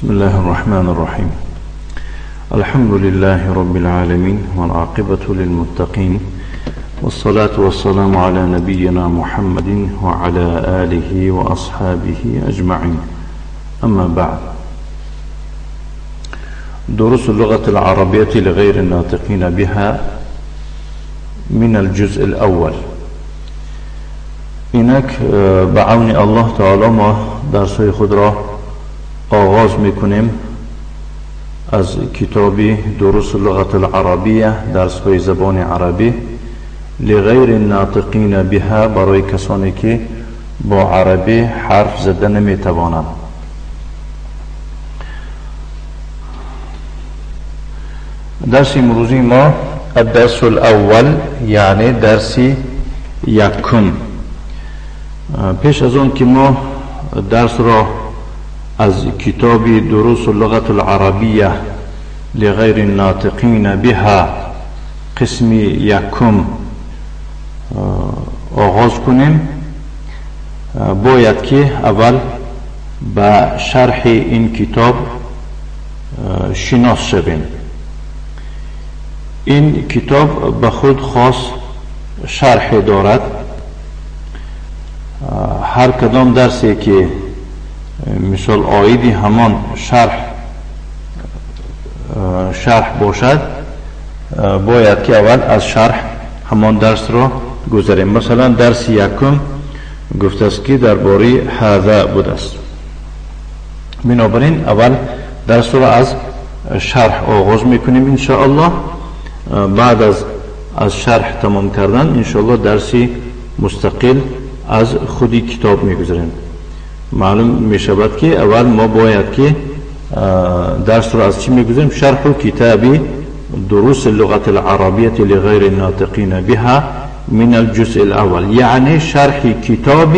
بسم الله الرحمن الرحيم. الحمد لله رب العالمين، والعاقبة للمتقين، والصلاة والسلام على نبينا محمد وعلى آله وأصحابه أجمعين. أما بعد، دروس اللغة العربية لغير الناطقين بها من الجزء الأول. اینک به عون الله تعالی ما درس‌های خود را آغاز میکنیم از کتاب دروس اللغة العربیه، درس‌های زبان عربی لغیر الناطقین بها، برای کسانی که با عربی حرف زده نمیتوانند. درس امروزی ما الدرس الاول، یعنی درس یکم. پیش از آن که ما درس را از کتاب دروس اللغة العربیه لغیر الناطقین بها قسم یکم آغاز کنیم، باید که اول به شرح این کتاب شناس شویم. این کتاب به خود خاص شرح دارد. هر کدام درسی که مثال عایدی همان شرح باشد، باید که اول از شرح همان درس را گذریم. مثلا درس یکم گفته است که درباره هذا بوده است. بنابراین اول درس را از شرح آغاز میکنیم ان شاء الله. بعد از شرح تمام کردن ان شاء الله درسی مستقل از خودی کتاب میگذاریم. معلوم میشود که اول ما باید که درس را از چی میگذاریم؟ شرح کتاب دروس اللغة العربية لغير الناطقين بها من الجزء الاول، یعنی شرح کتاب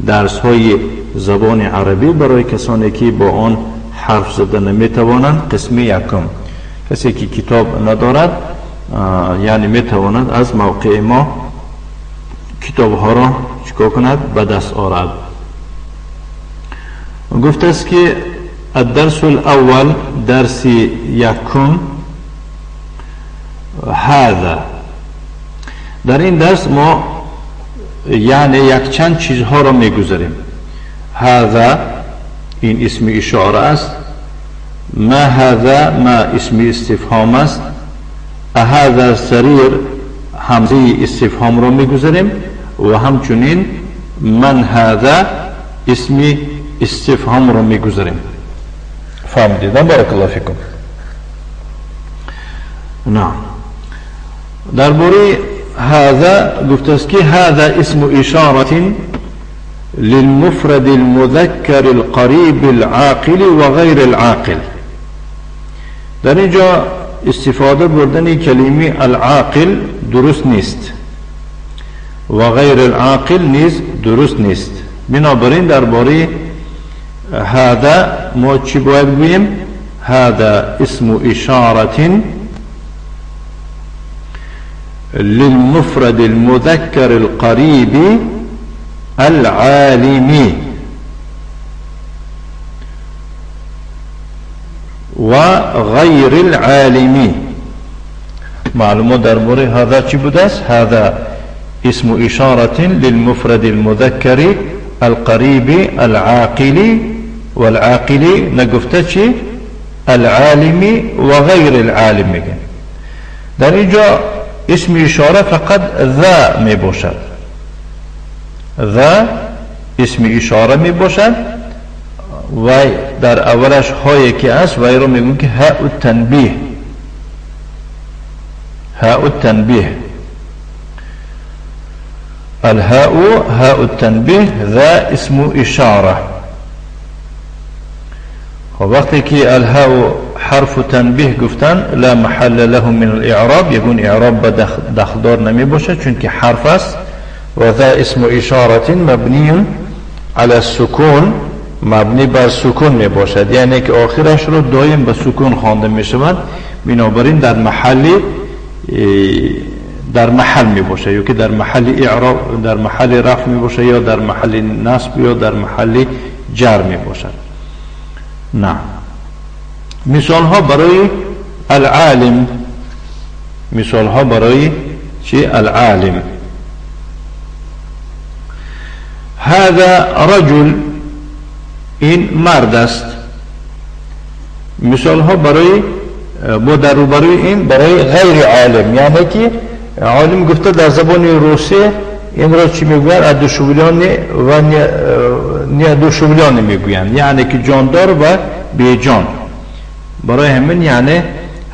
درس های زبان عربی برای کسانی که با آن حرف زده نمیتوانند، قسم یکم. کسی که کتاب ندارد یعنی میتواند از موقع ما کتاب ها را چیکار کند؟ به دست آورد. گفته است که الدرس الاول، درس یکم، هذا. در این درس ما یعنی یک چند چیزها را میگذاریم. هذا این اسم اشاره است. ما هذا، ما اسم استفهام است. هذا سریر، همزه استفهام را میگذاریم. و همچنین من هذا، اسم استفهام را میگذاریم. فهمیدید؟ بارک الله فیکم. نعم، درباره هذا گفته است که هذا اسم اشاره للمفرد المذكر القریب العاقل و غیر العاقل. در اینجا استفاده بردن کلمه العاقل درست نیست و غیر العاقل نیز درست نیست. بنابراین درباره هذا ما چی باید گوییم؟ هذا اسم اشاره للمفرد المذكر القریب العالم و غیر العالم. معلومات درباره هذا چی بوده است؟ هذا اسم اشاره للمفرد المذكر القریب العاقل، والعاقل نگفته چی؟ العالم و غیر العالم میگن. در اینجا اسم اشاره فقط ذا می باشد. ذا اسم اشاره می باشد و در اولش هایی که است و رو میگون که هاء التنبیه. هاء التنبیه، الهاء هاء التنبیه، ذا اسم اشاره. خب وقتی که الهاء حرف تنبیه گفتن لا محل له من الاعراب، یگون اعراب به دخلدار نمی باشه چون که حرف است. و ذا اسم اشاره مبنی على السکون، مبنی بر سکون می باشد، یعنی که آخرش رو دایم به سکون خوانده می شود. بنابراین در محل می باشه، یا که در محل اعراب، در محل رفع می باشه، یا در محل نصب، یا در محل جر می باشد. نه. مثال ها برای العالم، مثال ها برای چی؟ العالم. هذا رجل، این مرد است. مثال ها برای با در روبروی این برای غیر عالم، یعنی که عالم گفته در زبان روسی این را چی میگویند؟ ادوشولیانی و نیادوشولیانی میگویند، یعنی که جاندار و بیجان. برای همین یعنی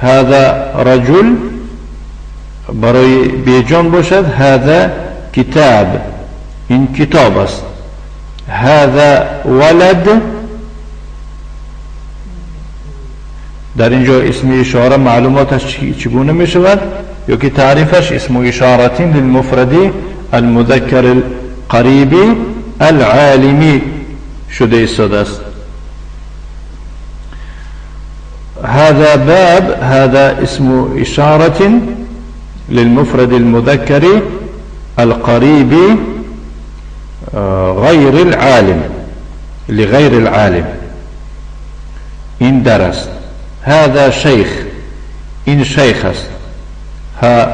هذا رجل برای بیجان باشد، هذا کتاب، این کتاب است. هذا ولد، در اینجا اسم اشاره معلوماتش چگونه می شود؟ یا که تعریفش اسم اشاره للمفرد المذکر القریب العالمی شده ایستاده است. هذا باب، هذا اسم اشاره للمفرد المذکر القریب غیر العالم، لغیر العالم. این در است. هذا شیخ، این شیخ است. ها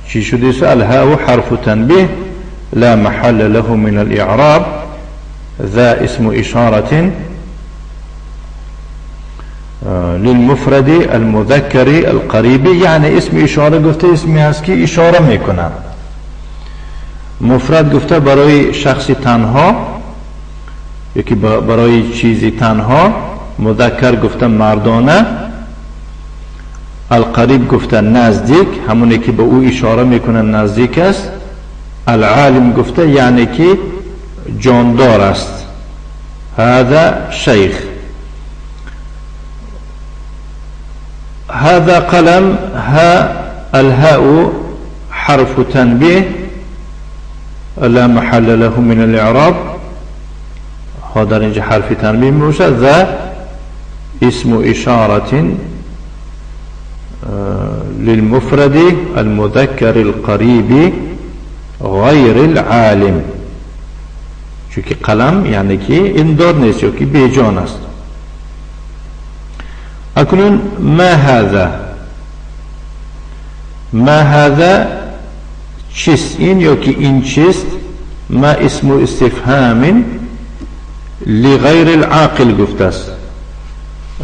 چی شده است؟ الهاء حرف تنبیه لا محل له من الإعراب، ذا اسم إشارة للمفرد المذكر القریب، یعنی اسم اشاره گفته اسمی هست که اشاره میکنن. مفرد گفته برای شخص تنها، یکی برای چیزی تنها. مذکر گفته مردانه، القریب گفته نزدیک، همونی که به او اشاره میکنه نزدیک است. العالم گفته یعنی که جاندار است. هذا شیخ. هذا قلم، ها الهاء حرف تنبیه لا محل له من الاعراب، ها در اینجا حرف تنبیه میباشد. ذا اسم اشاره للمفرد المذكر القریب غیر العالم، چون که قلم یعنی که این دار نیست یا که بیجان است. اکنون ما هذا، ما هذا چیست این یا که این چیست؟ ما اسم استفهام لغیر العاقل گفته است،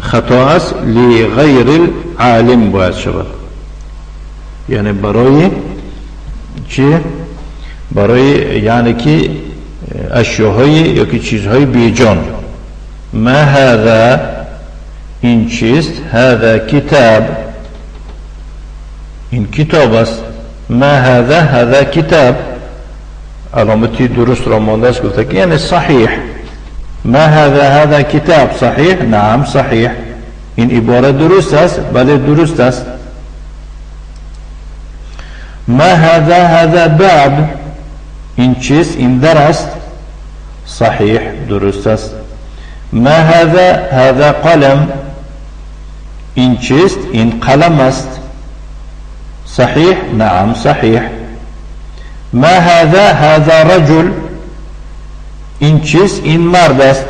خطا است، لغیر العالم باید شود، یعنی برای چی؟ برای یعنی که اشیاهای یا که چیزهای بیجان. ما هذا، این چیست؟ هذا کتاب، این کتاب است. ما هذا، هذا کتاب، علامتی درست را مانده است، گفته که یعنی صحیح. ما هذا، هذا کتاب، صحیح؟ نعم صحیح. این عبارت درست است؟ بله درست است. ما هذا، هذا باب، این چیست؟ این در است. صحیح، درست است. ما هذا، هذا قلم، این چیست؟ این قلم است. صحیح؟ نعم صحیح. ما هذا، هذا رجل، این چیست؟ این مرد است.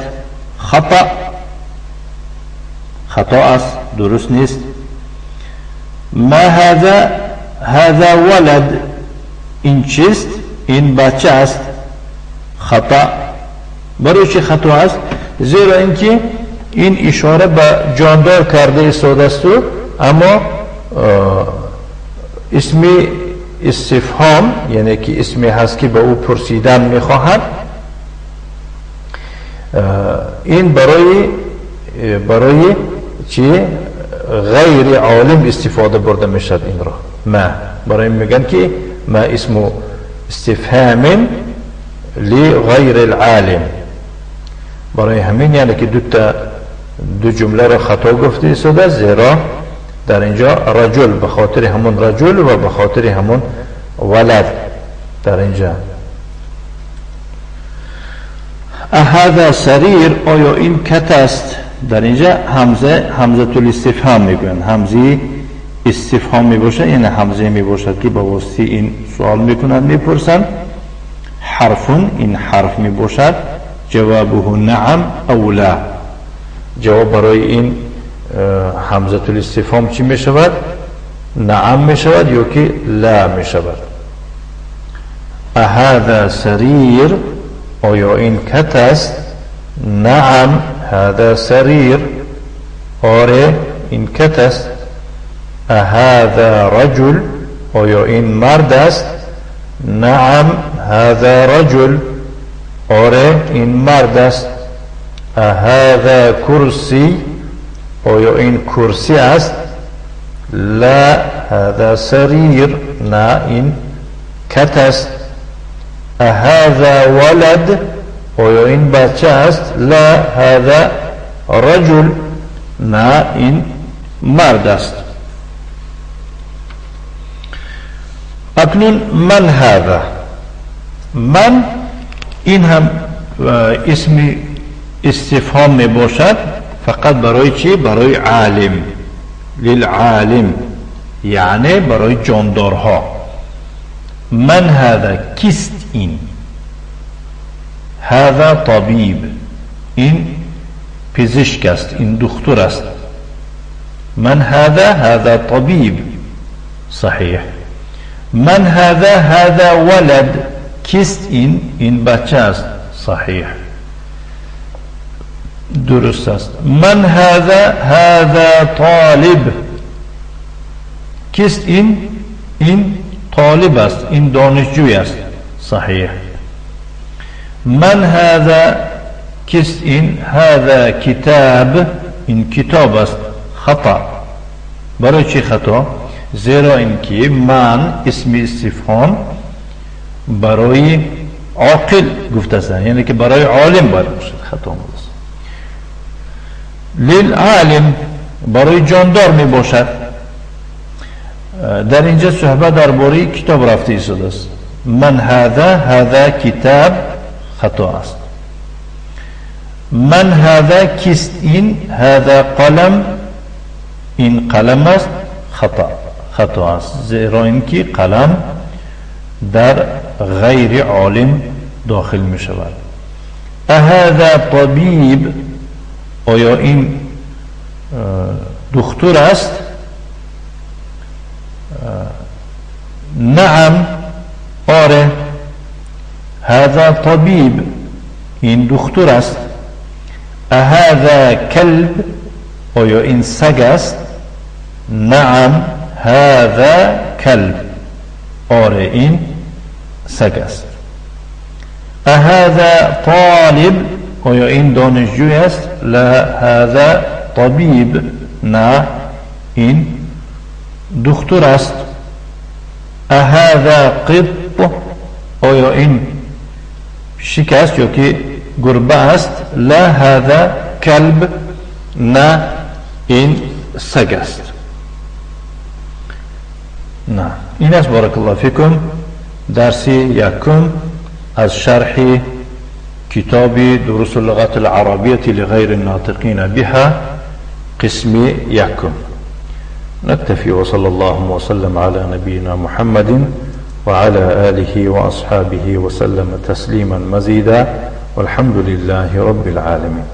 خطا، خطا است، درست نیست. ما هذا، هذا ولد، این چیست؟ این بچه است. خطا. برای چی خطا است؟ زیرا اینکه این اشاره به جاندار کرده ایستاده است، اما اسم استفهام یعنی که اسمی هست که به او پرسیدن میخواهد، این برای چی؟ غیر عالم استفاده برده میشد این را. ما برای میگن که ما اسم استفهام لغیر العالم. برای همین یعنی که دو جمله را خطا گفته ایستاده، زیرا در اینجا رجل به خاطر همون رجل و به خاطر همون ولد در اینجا. هذا سریر، آیا این کت است؟ در اینجا همزه، همزه الاستفهام میگویند، همزه استفهام میباشد، یعنی همزه میباشد که با واسطه این سوال میکنند، میپرسند. حرف، این حرف میباشد، جوابه نعم او لا. جواب برای این همزة الاستفهام چی می شود؟ نعم می شود یا که لا می شود. اهذا سریر، آیا این کت است؟ نعم هذا سریر، آره این کت است. اهذا رجل، آیا این مرد است؟ نعم هذا رجل، آره این مرد است. اهذا کرسی، آیا این کرسی است؟ لا هذا سریر، نه این کت است. اهذا ولد، آیا این بچه است؟ لا هذا رجل، نه این مرد است. اکنون من هذا، من این هم اسم استفهام می باشد، فقط برای چی؟ برای عالم، للعالم، یعنی برای جاندارها. من هذا، کیست این؟ هذا طبیب، این پزشک است، این دکتر است. من هذا؟ هذا طبیب، صحیح. من هذا؟ هذا ولد، کیست این؟ این بچه است، صحیح، درست است. من هذا؟ هذا طالب، کیست این؟ این طالب است، این دانشجوی است، صحیح. من هذا، کیست این؟ هذا کتاب، این کتاب است، خطا. برای چی خطا؟ زیرا اینکه من اسم استفهام برای عاقل گفته است، یعنی که برای عالم باید باشد، خطا است. للعالم برای جاندار می باشد. در اینجا صحبت درباره کتاب رفته ایستاده است. من هذا؟ هذا کتاب، خطا است. من هذا، کیست این؟ هذا قلم، این قلم است، خطا، خطا است، زیرا اینکه قلم در غیر عالم داخل می شود. اهذا طبیب، آیا این دکتر است؟ نعم، آره، هذا طبیب، این دکتر است. اهذا کلب، آیا این سگ است؟ نعم هذا کلب، آره این سگ است. اهذا طالب، آیا این دانشجوی است؟ لا هذا طبیب، نه این دکتر است. اهذا قط، آیا این شک است یا که گربه است؟ لا هذا کلب، نه این سگ است. نه این است. بارک الله فیکم. درس یکم از شرح کتاب دروس اللغة العربية لغير الناطقين بها قسم یکم. نكتفي وصلى الله وسلم على نبينا محمد وعلى آله وأصحابه وسلم تسليما مزيدا والحمد لله رب العالمين.